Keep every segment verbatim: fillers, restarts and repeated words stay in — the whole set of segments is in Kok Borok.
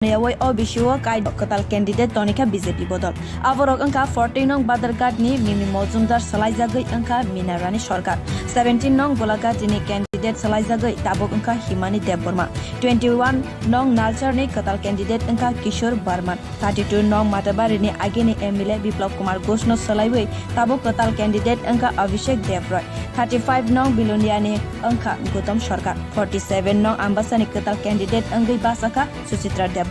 Yawi O B C o kaidok kwtal candidate tonikha B J P bodol. Aborok wngkha fourteen nong Badharghat ni Mimi Mojumdar swlaijagwi wngkha Mina Rani Sarkar, seventeen nong Golaghat ni candidate swlaijagwi tabuk wngkha Himani Debbarma, twenty-one nong Nalchar ni kwtal candidate wngkha Kishore Barman, thirty-two nong Matabari ni agini M L A Biplab Kumar Ghosh no swlaiwi tabuk kwtal candidate wngkha Abhishek Debroy, thirty-five nong Bilonia ni wngkha Gautam Sarkar, forty-seven nong Ambasa ni kwtal candidate wngwi bachakha Suchitra Debbarma.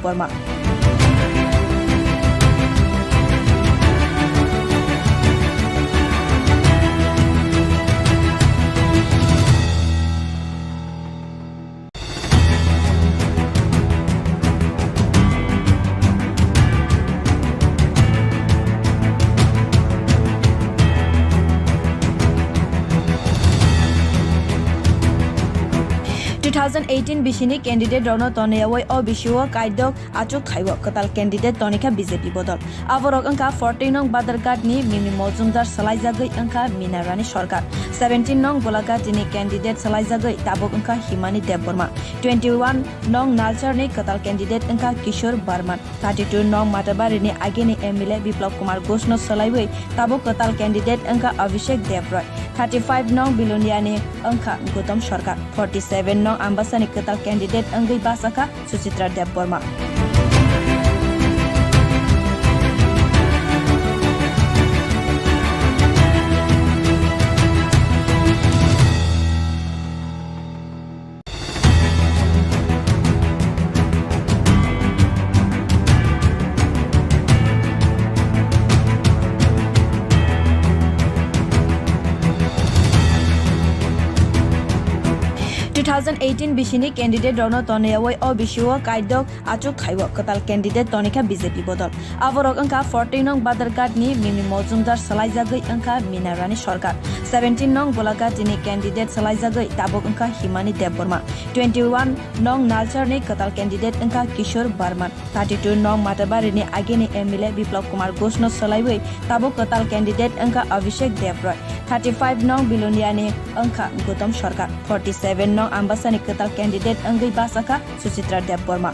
Two thousand eighteen bisini candidate rokno tonwi yawi O B C o kaidok achuk khaio kwtal candidate tonikha B J P bodol. Aborok wngkha fourteen nong Badharghat ni Mimi Mojumdar swlaijagwi wngkha Mina Rani Sarkar, seventeen nong Golaghat ni candidate swlaijagwi tabuk wngkha Himani Debbarma, twenty-one nong Nalchar ni kwtal candidate wngkha Kishore Barman, thirty-two nong Matabari ni agini M L A Biplab Kumar Ghosh no swlaiwi tabuk kwtal candidate wngkha Abhishek Debroy, thirty-five nong Bilonia ni wngkha Gautam Sarkar, forty-seven nong Ambasa ni kwtal candidate wngwi bachakha Suchitra Debbarma. Two thousand eighteen bisini candidate rokno tonwi yawi O B C o kaidok achuk khaio kwtal candidate tonikha B J P bodol. Aborok wngkha fourteen nong Badharghat ni Mimi Mojumdar swlaijagwi wngkha Mina Rani Sarkar, seventeen nong Golaghat ni candidate swlaijagwi tabuk wngkha Himani Debbarma, twenty-one nong Nalchar ni kwtal candidate wngkha Kishore Barman, thirty-two nong Matabari ni agini M L A Biplab Kumar Ghosh no swlaiwi tabuk kwtal candidate wngkha Abhishek Debroy, thirty-five nong Bilonia ni wngkha Gautam Sarkar, forty-seven nong Ambasa ni kwtal candidate wngwi bachakha Suchitra Debbarma.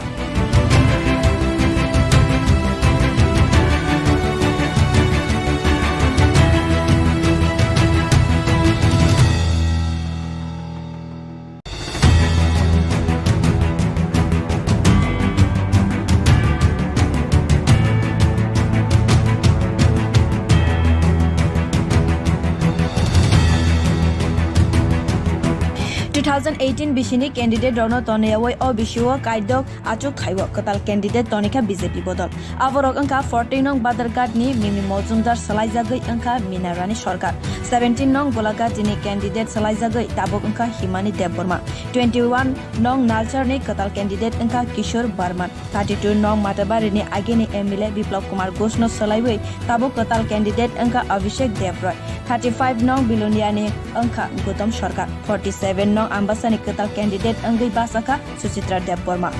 Two thousand eighteen bisini candidate rokno tonwi yawi O B C o kaidok achuk khaio kwtal candidate tonikha B J P bodol. Aborok wngkha fourteen nong Badharghat ni Mimi Mojumdar swlaijagwi wngkha Mina Rani Sarkar, seventeen nong Golaghat ni candidate swlaijagwi tabuk wngkha Himani Debbarma, twenty-one nong Nalchar ni kwtal candidate wngkha Kishore Barman, thirty-two nong Matabari ni agini M L A Biplab Kumar Ghosh no swlaiwi tabuk kwtal candidate wngkha Abhishek Debroy, thirty-five nong Bilonia ni wngkha Gautam Sarkar, forty-seven nong Ambasa ni kwtal candidate wngwi bachakha Suchitra Debbarma.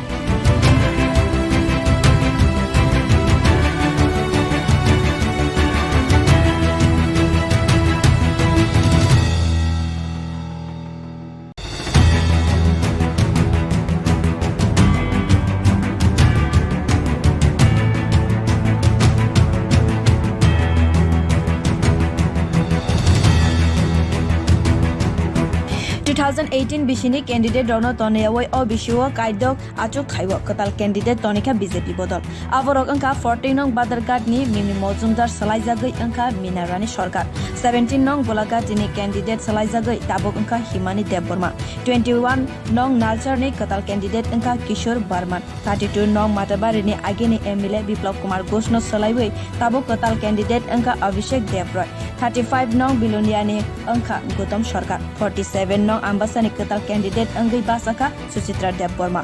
Two thousand eighteen bisini candidate rokno tonwi yawi O B C o kaidok achuk khaio kwtal candidate tonikha B J P bodol. Aborok wngkha fourteen nong Badharghat ni Mimi Mojumdar swlaijagwi wngkha Mina Rani Sarkar, seventeen nong Golaghat ni candidate swlaijagwi tabuk wngkha Himani Debbarma, twenty-one nong Nalchar ni kwtal candidate wngkha Kishore Barman, thirty-two nong Matabari ni agini M L A Biplab Kumar Ghosh no swlaiwi tabuk kwtal candidate wngkha Abhishek Debroy, thirty-five nong Bilonia ni wngkha Gautam Sarkar, forty-seven nong Ambasa ni kwtal candidate wngwi bachakha Suchitra Debbarma.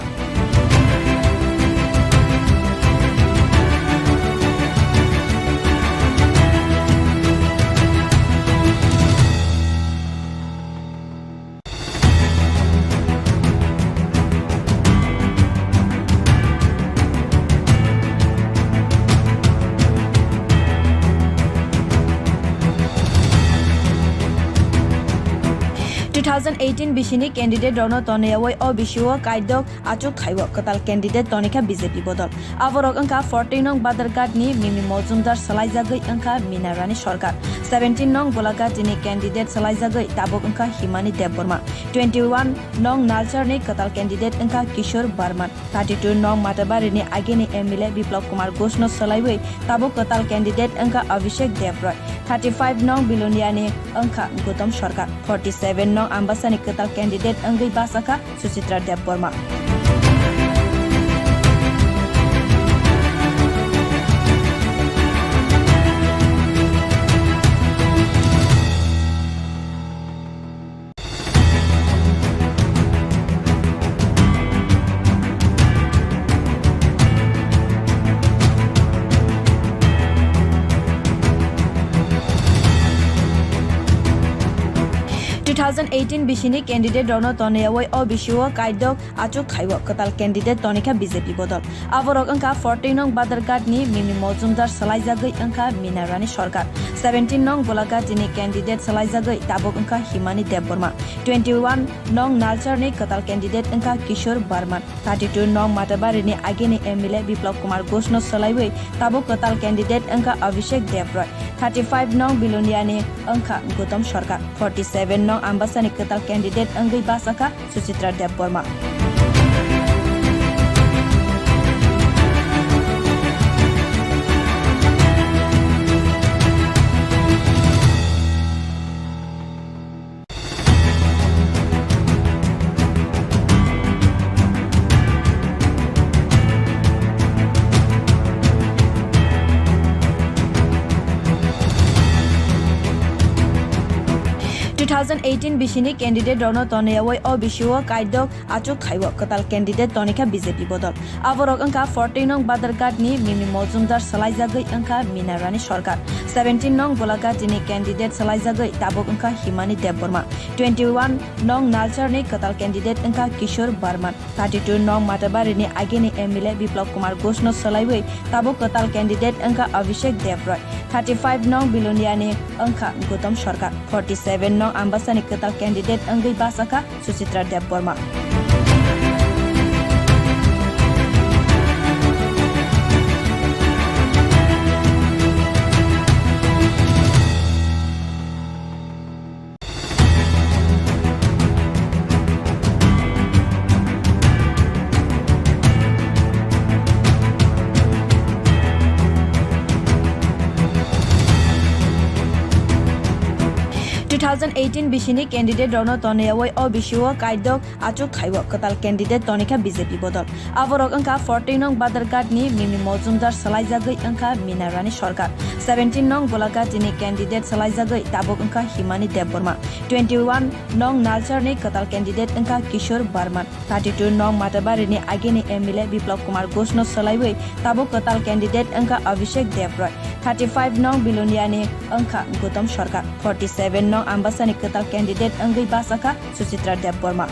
Two Two thousand eighteen bisini candidate rokno tonwi o bisio kaidok achuk khaio kwtal candidate tonikha B J P bodol. Aborok wngkha forty nong Badharghat ni Mimi Mojumdar swlaijagwi wngkha Mina Rani Sarkar, seventeen nong Golaghat ni candidate swlaijagwi tabuk wngkha Himani Debbarma, twenty one nong Nalchar ni kwtal candidate wngkha Kishore Barman, thirty two nong Matabari ni agini M L A Biplab Kumar Ghosh no swlaiwi tabuk kwtal candidate wngkha Abhishek Deb Roy, thirty five nong Bilonia ni wngkha Gautam Sarkar, forty seven nong Ambasa ni kwtal candidate wngwi bachakha Suchitra Debbarma. Two thousand eighteen bisini candidate rokno tonwi o bisio kaidok achuk khaio kwtal candidate tonikha B J P bodol. Aborok wngkha forty nong Badharghat ni Mimi Mojumdar swlaijagwi wngkha Mina Rani Sarkar, seventeen nong Golaghat ni candidate swlaijagwi tabuk wngkha Himani Debbarma, twenty one nong Nalchar ni kwtal candidate wngkha Kishore Barman, thirty two nong Matabari ni agini M L A Biplab Kumar Ghosh no swlaiwi tabuk kwtal candidate wngkha Abhishek Deb Roy, thirty five nong Bilonia ni wngkha Gautam Sarkar, forty seven nong Ambasa ni kwtal candidate wngwi bachakha Suchitra Debbarma. Two thousand eighteen bisini candidate rokno tonwi o bisio kaidok achuk khaio kwtal candidate tonikha B J P bodol. Aborok wngkha forty nong Badharghat ni Mimi Mojumdar swlaijagwi wngkha Mina Rani Sarkar, seventeen nong Golaghat ni candidate swlaijagwi tabuk wngkha Himani Debbarma, twenty one nong Nalchar ni kwtal candidate wngkha Kishore Barman, thirty two nong Matabari ni agini M L A Biplab Kumar Ghosh no swlaiwi tabuk kwtal candidate wngkha Abhishek Deb Roy, thirty five nong Bilonia ni wngkha Gautam Sarkar, forty seven nong Ambasa ni kwtal candidate wngwi bachakha Suchitra Debbarma. Two thousand eighteen bisini candidate rokno tonwi o bisio kaidok achuk khaio kwtal candidate tonikha B J P bodol. Aborok wngkha forty nong Badharghat ni Mimi Mojumdar swlaijagwi wngkha Mina Rani Sarkar, seventeen nong Golaghat ni candidate swlaijagwi tabuk wngkha Himani Debbarma, twenty one nong Nalchar ni kwtal candidate wngkha Kishore Barman, thirty two nong Matabari ni agini M L A Biplab Kumar Ghosh no swlaiwi tabuk kwtal candidate wngkha Abhishek Deb Roy, thirty five nong Bilonia ni wngkha Gautam Sarkar, forty seven nong Ambasa ni kwtal candidate wngwi bachakha Suchitra Debbarma.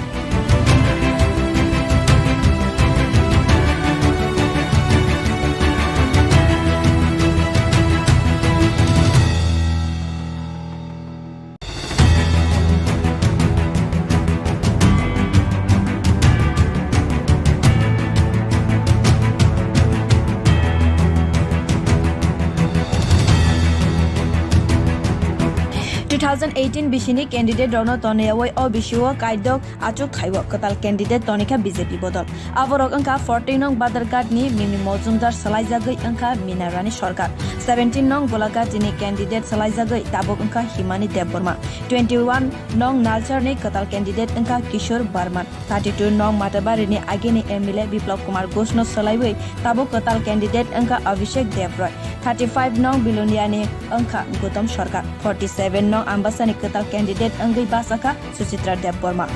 Two thousand eighteen bisini candidate rokno tonwi o bisio kaidok achuk khaio kwtal candidate tonikha B J P bodol. Aborok wngkha forty nong Badharghat ni Mimi Mojumdar swlaijagwi wngkha Mina Rani Sarkar, seventeen nong Golaghat ni candidate swlaijagwi tabuk wngkha Himani Debbarma, twenty one nong Nalchar ni kwtal candidate wngkha Kishore Barman, thirty two nong Matabari ni agini M L A Biplab Kumar Ghosh no swlaiwi tabuk kwtal candidate wngkha Abhishek Deb Roy, thirty five nong Bilonia ni wngkha Gautam Sarkar, forty seven nong Ambasa ni kwtal candidate wngwi bachakha Suchitra Debbarma.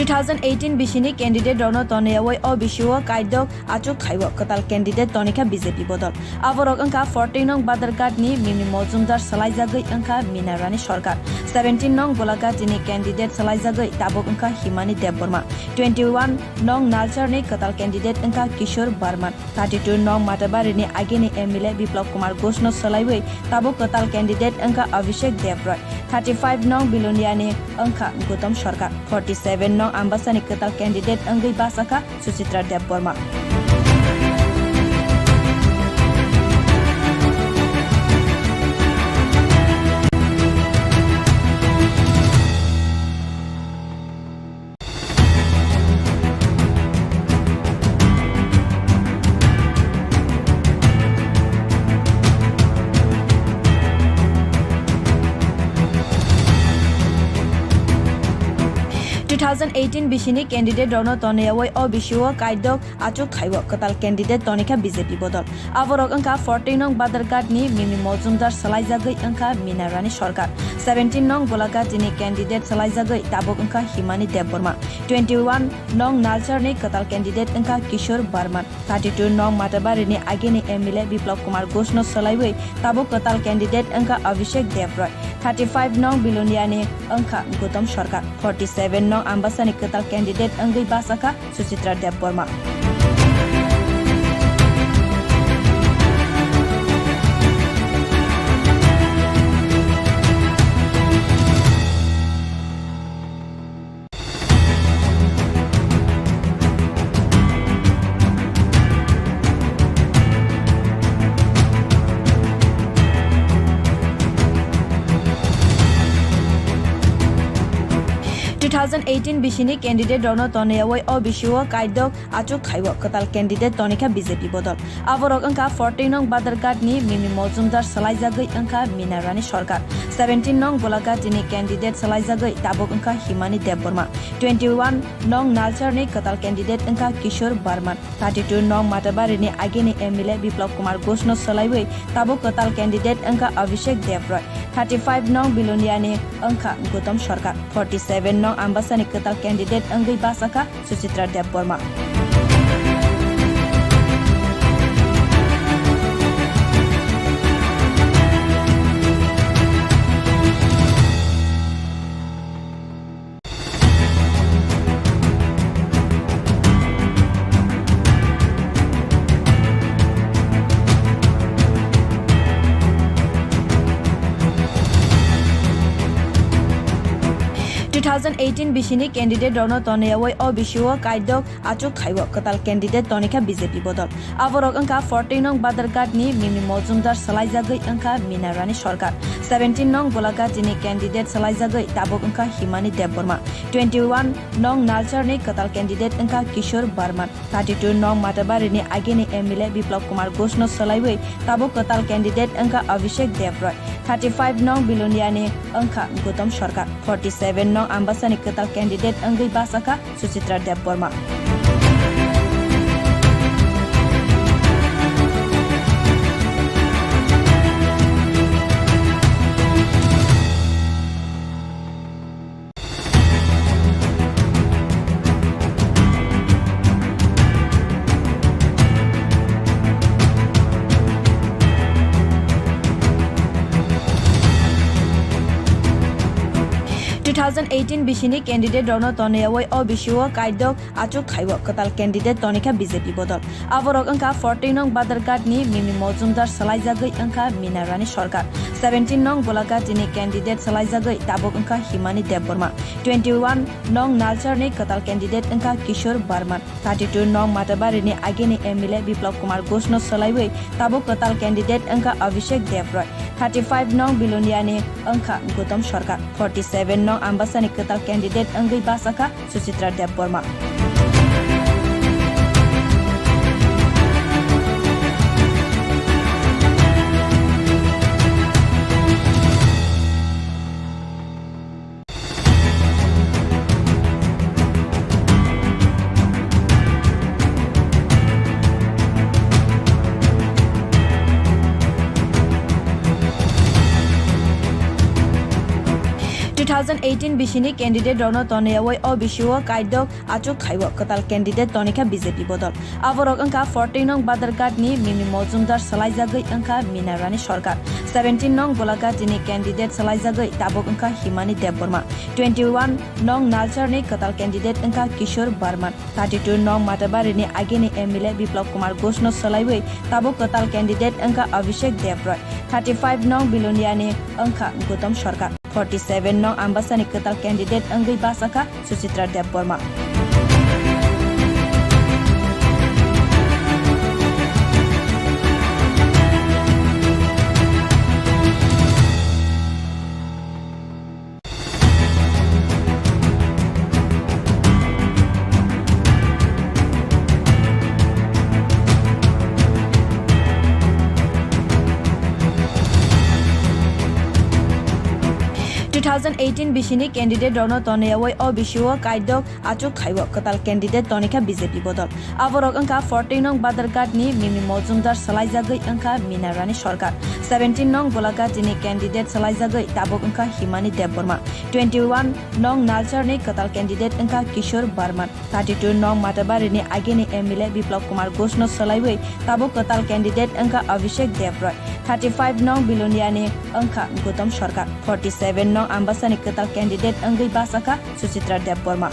Two thousand eighteen bisini candidate rokno tonwi o bisio kaidok achuk khaio kwtal candidate tonikha B J P bodol. Aborok wngkha forty nong Badharghat ni Mimi Mojumdar swlaijagwi wngkha Mina Rani Sarkar, seventeen nong Golaghat ni candidate swlaijagwi tabuk wngkha Himani Debbarma, twenty one nong Nalchar ni kwtal candidate wngkha Kishore Barman, thirty two nong Matabari ni agini M L A Biplab Kumar Ghosh no swlaiwi tabuk kwtal candidate wngkha Abhishek Debroy, thirty five nong Bilonia ni wngkha Gautam Sarkar, forty seven nong Ambasa ni kwtal candidate wngwi bachakha Suchitra Debbarma. Two thousand eighteen bisini candidate rokno tonwi o bisio kaidok achuk khaio kwtal candidate tonikha B J P bodol. Aborok wngkha forty nong Badharghat ni Mimi Mojumdar swlaijagwi wngkha Mina Rani Sarkar, seventeen nong Golaghat ni candidate swlaijagwi tabuk wngkha Himani Debbarma, twenty one nong Nalchar ni kwtal candidate wngkha Kishore Barman, thirty two nong Matabari ni agini M L A Biplab Kumar Ghosh no swlaiwi tabuk kwtal candidate wngkha Abhishek Debroy, thirty five nong Bilonia ni wngkha Gautam Sarkar, forty seven nong Ambasa ni kwtal candidate wngwi bachakha Suchitra Debbarma. Two thousand eighteen bisini candidate rokno tonwi o bisio kaidok achuk khaio kwtal candidate tonikha B J P bodol. Aborok wngkha forty nong Badharghat ni Mimi Mojumdar swlaijagwi wngkha Mina Rani Sarkar, seventeen nong Golaghat ni candidate swlaijagwi tabuk wngkha Himani Debbarma, twenty one nong Nalchar ni kwtal candidate wngkha Kishore Barman, thirty two nong Matabari ni agini M L A Biplab Kumar Ghosh no swlaiwi tabuk kwtal candidate wngkha Abhishek Debroy, thirty five nong Bilonia ni wngkha Gautam Sarkar, forty seven nong Ambasa ni kwtal candidate wngwi bachakha Suchitra Debbarma. Two thousand eighteen bisini candidate rokno tonwi o bisio kaidok achuk khaio kwtal candidate tonikha B J P bodol. Aborok wngkha forty nong Badharghat ni Mimi Mojumdar swlaijagwi wngkha Mina Rani Sarkar, seventeen nong Golaghat ni candidate swlaijagwi tabuk wngkha Himani Debbarma, twenty one nong Nalchar ni kwtal candidate wngkha Kishore Barman, thirty two nong Matabari ni agini M L A Biplab Kumar Ghosh no swlaiwi tabuk kwtal candidate wngkha Abhishek Debroy, thirty five nong Bilonia ni wngkha Gautam Sarkar, forty seven nong Ambasa ni kwtal candidate wngwi bachakha Suchitra Debbarma. Two thousand eighteen bisini candidate rokno tonwi o bisio kaidok achuk khaio kwtal candidate tonikha B J P bodol. Aborok wngkha forty nong Badharghat ni Mimi Mojumdar swlaijagwi wngkha Mina Rani Sarkar, seventeen nong Golaghat ni candidate swlaijagwi tabuk wngkha Himani Debbarma, twenty one nong Nalchar ni kwtal candidate wngkha Kishore Barman, thirty two nong Matabari ni agini M L A Biplab Kumar Ghosh no swlaiwi tabuk kwtal candidate wngkha Abhishek Debroy, thirty five nong Bilonia ni wngkha Gautam Sarkar, forty seven nong Ambasa ni kwtal candidate wngwi bachakha Suchitra Debbarma. Two thousand eighteen bisini candidate rokno tonwi o bisio kaidok achuk khaio kwtal candidate tonikha B J P bodol. Aborok wngkha forty nong Badharghat ni Mimi Mojumdar swlaijagwi wngkha Mina Rani Sarkar, seventeen nong Golaghat ni candidate swlaijagwi tabuk wngkha Himani Debbarma, twenty one nong Nalchar ni kwtal candidate wngkha Kishore Barman, thirty two nong Matabari ni agini M L A Biplab Kumar Ghosh no swlaiwi tabuk kwtal candidate wngkha Abhishek Deb Roy, thirty five nong Bilonia ni wngkha Gautam Sarkar, forty seven nong Ambasa ni kwtal candidate wngwi bachakha Suchitra Debbarma. Two thousand eighteen bisini candidate rokno tonwi o bisio kaidok achuk khaio kwtal candidate tonikha B J P bodol. Aborok wngkha forty nong Badharghat ni Mimi Mojumdar swlaijagwi wngkha Mina Rani Sarkar, seventeen nong Golaghat ni candidate swlaijagwi tabuk wngkha Himani Debbarma, twenty one nong Nalchar ni kwtal candidate wngkha Kishore Barman, thirty two nong Matabari ni agini M L A Biplab Kumar Ghosh no swlaiwi tabuk kwtal candidate wngkha Abhishek Deb Roy, thirty five nong Bilonia ni wngkha Gautam Sarkar, forty seven nong Ambasa ni kwtal candidate wngwi bachakha Suchitra Debbarma.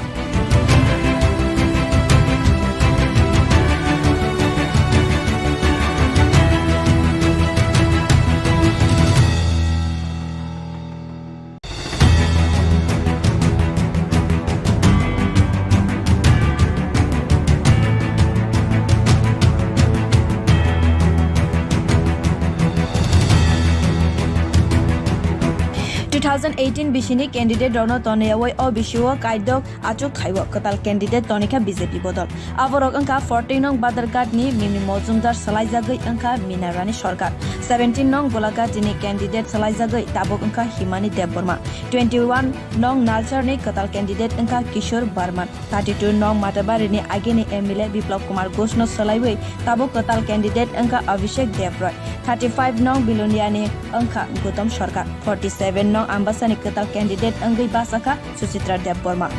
Two thousand eighteen bisini candidate rokno tonwi o bisio kaidok achuk khaio kwtal candidate tonikha B J P bodol. Aborok wngkha forty nong Badharghat ni Mimi Mojumdar swlaijagwi wngkha Mina Rani Sarkar, seventeen nong Golaghat ni candidate swlaijagwi tabuk wngkha Himani Debbarma, twenty one nong Nalchar ni kwtal candidate wngkha Kishore Barman, thirty two nong Matabari ni agini M L A Biplab Kumar Ghosh no swlaiwi tabuk kwtal candidate wngkha Abhishek Deb Roy, thirty five nong Bilonia ni wngkha Gautam Sarkar, forty seven nong Ambasa ni kwtal candidate wngwi bachakha Suchitra Debbarma.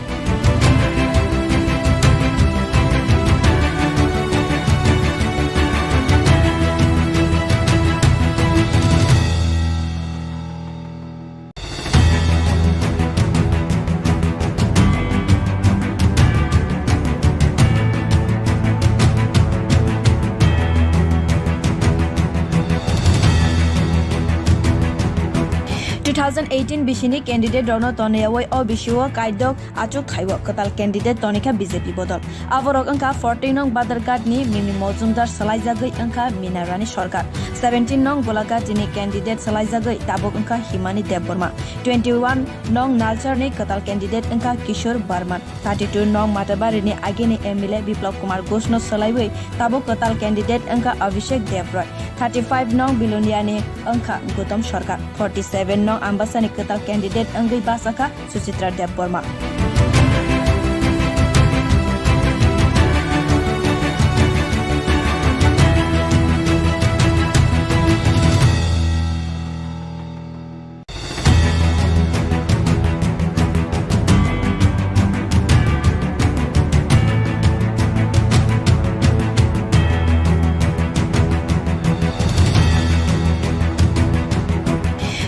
Two thousand eighteen bisini candidate rokno tonwi o bisio kaidok achuk khaio kwtal candidate tonikha B J P bodol. Aborok wngkha forty nong Badharghat ni Mimi Mojumdar swlaijagwi wngkha Mina Rani Sarkar, seventeen nong Golaghat ni candidate swlaijagwi tabuk wngkha Himani Debbarma, twenty one nong Nalchar ni kwtal candidate wngkha Kishore Barman, thirty two nong Matabari ni agini M L A Biplab Kumar Ghosh no swlaiwi tabuk kwtal candidate wngkha Abhishek Deb Roy, thirty five nong Bilonia ni wngkha Gautam Sarkar, forty seven nong Ambasa ni kwtal candidate wngwi bachakha Suchitra Debbarma.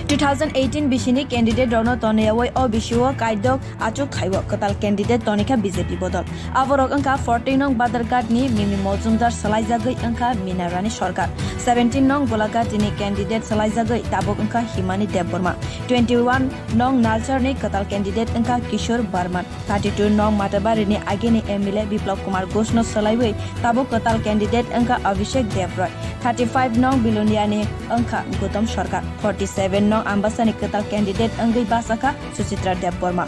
Two thousand eighteen bisini candidate rokno tonwi o bisio kaidok achuk khaio kwtal candidate tonikha B J P bodol. Aborok wngkha forty nong Badharghat ni Mimi Mojumdar swlaijagwi wngkha Mina Rani Sarkar, seventeen nong Golaghat ni candidate swlaijagwi tabuk wngkha Himani Debbarma, twenty one nong Nalchar ni kwtal candidate wngkha Kishore Barman, thirty two nong Matabari ni agini M L A Biplab Kumar Ghosh no swlaiwi tabuk kwtal candidate wngkha Abhishek Deb Roy, thirty five nong Bilonia ni wngkha Gautam Sarkar, forty seven nong Ambasa ni kwtal candidate wngwi bachakha Suchitra Debbarma.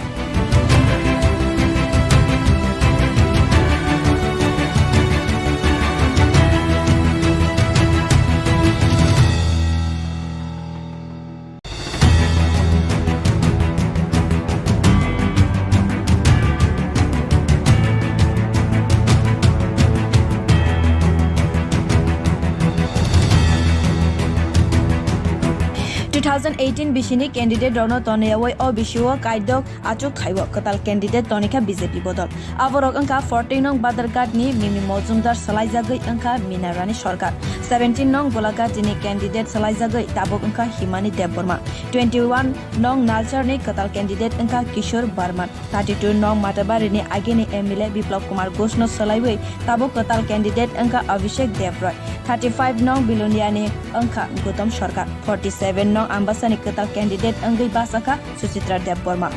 Two thousand eighteen bisini candidate rokno tonwi o bisio kaidok achuk khaio kwtal candidate tonikha B J P bodol. Aborok wngkha forty nong Badharghat ni Mimi Mojumdar swlaijagwi wngkha Mina Rani Sarkar, seventeen nong Golaghat ni candidate swlaijagwi tabuk wngkha Himani Debbarma, twenty one nong Nalchar ni kwtal candidate wngkha Kishore Barman, thirty two nong Matabari ni agini M L A Biplab Kumar Ghosh no swlaiwi tabuk kwtal candidate wngkha Abhishek Debroy, thirty five nong Bilonia ni wngkha Gautam Sarkar, forty seven nong Ambasa ni kwtal candidate wngwi bachakha Suchitra Debbarma.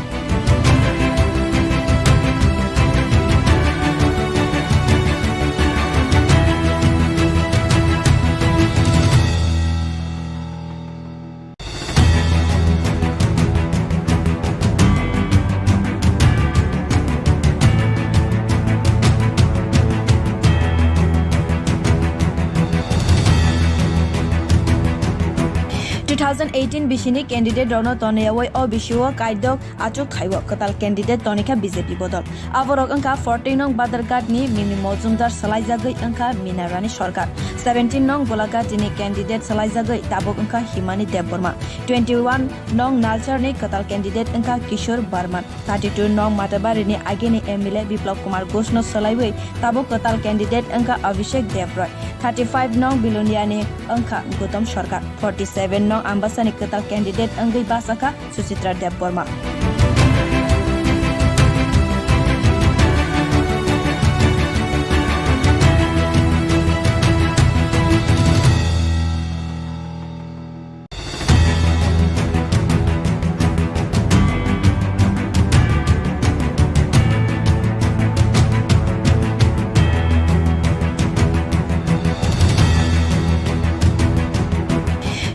Two thousand eighteen bisini candidate rokno tonwi o bisio kaidok achuk khaio kwtal candidate tonikha B J P bodol. Aborok wngkha forty nong Badharghat ni Mimi Mojumdar swlaijagwi wngkha Mina Rani Sarkar, seventeen nong Golaghat ni candidate swlaijagwi tabuk wngkha Himani Debbarma, twenty one nong Nalchar ni kwtal candidate wngkha Kishore Barman, thirty two nong Matabari ni agini M L A Biplab Kumar Ghosh no swlaiwi tabuk kwtal candidate wngkha Abhishek Debroy, thirty five nong Bilonia ni wngkha Gautam Sarkar, forty seven nong Ambasa ni kwtal candidate wngwi bachakha Suchitra Debbarma.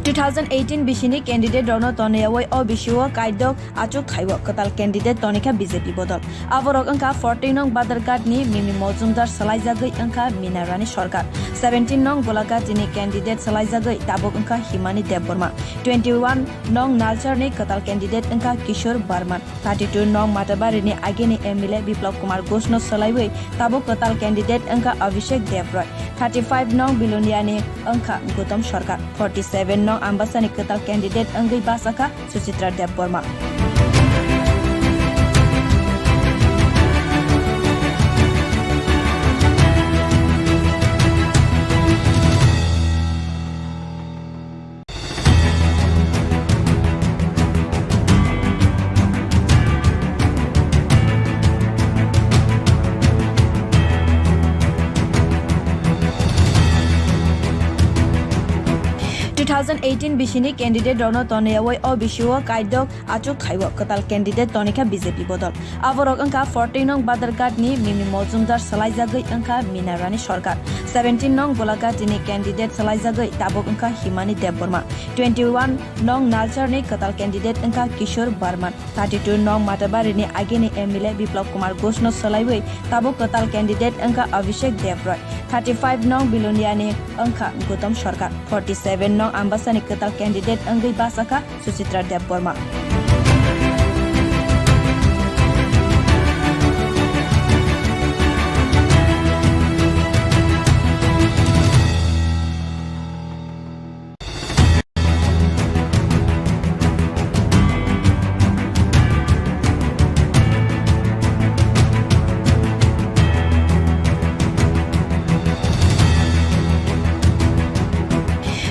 Two thousand eighteen bisini candidate rokno tonwi o bisio kaidok achuk khaio kwtal candidate tonikha B J P bodol. Aborok wngkha forty nong Badharghat ni Mimi Mojumdar swlaijagwi wngkha Mina Rani Sarkar, seventeen nong Golaghat ni candidate swlaijagwi tabuk wngkha Himani Debbarma, twenty one nong Nalchar ni kwtal candidate wngkha Kishore Barman, thirty two nong Matabari ni agini M L A Biplab Kumar Ghosh no swlaiwi tabuk kwtal candidate wngkha Abhishek Debroy, thirty five nong Bilonia ni wngkha Gautam Sarkar, forty seven nong Ambasa ni kwtal candidate wngwi bachakha Suchitra Debbarma. Two thousand eighteen bisini candidate rokno tonwi o bisio kaidok achuk khaio kwtal candidate tonikha B J P bodol. Aborok wngkha forty nong Badharghat ni Mimi Mojumdar swlaijagwi wngkha Mina Rani Sarkar, seventeen nong Golaghat ni candidate swlaijagwi tabuk wngkha Himani Debbarma, twenty one nong Nalchar ni kwtal candidate wngkha Kishore Barman, thirty two nong Matabari ni agini M L A Biplab Kumar Ghosh no swlaiwi tabuk kwtal candidate wngkha Abhishek Debroy, thirty five nong Bilonia ni wngkha Gautam Sarkar, forty seven nong Ambasa ni kwtal candidate wngwi bachakha Suchitra Debbarma.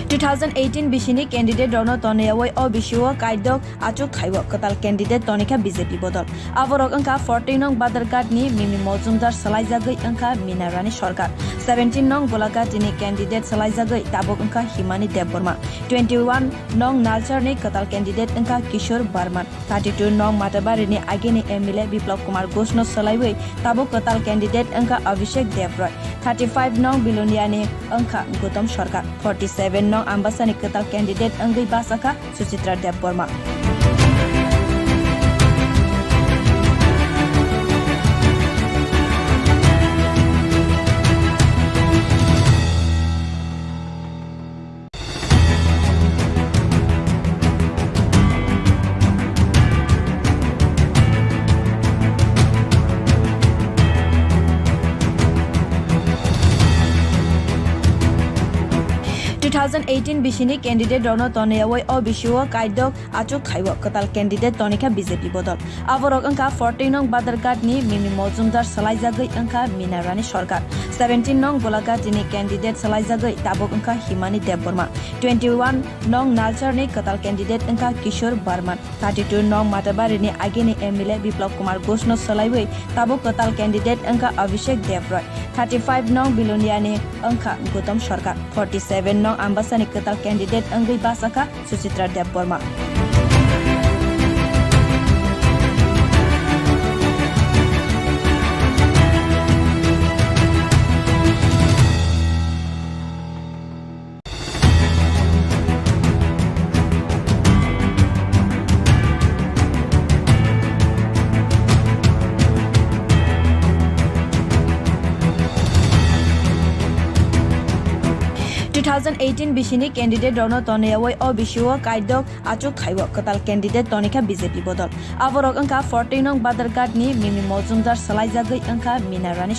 Two thousand eighteen bisini candidate rokno tonwi o bisio kaidok achuk khaio kwtal candidate tonikha B J P bodol. Aborok wngkha forty nong Badharghat ni Mimi Mojumdar swlaijagwi wngkha Mina Rani Sarkar, seventeen nong Golaghat ni candidate swlaijagwi tabuk wngkha Himani Debbarma, twenty one nong Nalchar ni kwtal candidate wngkha Kishore Barman, thirty two nong Matabari ni agini M L A Biplab Kumar Ghosh no swlaiwi tabuk kwtal candidate wngkha Abhishek Debroy, thirty five nong Bilonia ni wngkha Gautam Sarkar, forty seven nong Ambasa ni kwtal candidate wngwi bachakha Suchitra Debbarma. Two Two thousand eighteen bisini candidate rokno tonwi o bisio kaidok achuk khaio kwtal candidate tonikha B J P bodol. Aborok wngkha fourteen nong Badharghat ni Mimi Mojumdar swlaijagwi wngkha Mina Rani Sarkar. Seventeen nong Golaghat ni candidate swlaijagwi tabuk wngkha Himani Debbarma. Twenty one nong Nalchar ni kwtal candidate wngkha Kishore Barman. Thirty two nong Matabari ni agini M L A Biplab Kumar Ghosh no swlaiwi tabuk kwtal candidate wngkha Abhishek Deb Roy. Thirty five nong Bilonia ni wngkha Gautam Sarkar. Forty seven nong Ambasa ni kwtal candidate wngwi bachakha Suchitra Debbarma. Two thousand eighteen bisini candidate rokno tonwi o bisio kaidok achuk khaio kwtal candidate tonikha B J P bodol. Aborok wngkha fourteen nong Badharghat ni Mimi Mojumdar swlaijagwi wngkha Mina Rani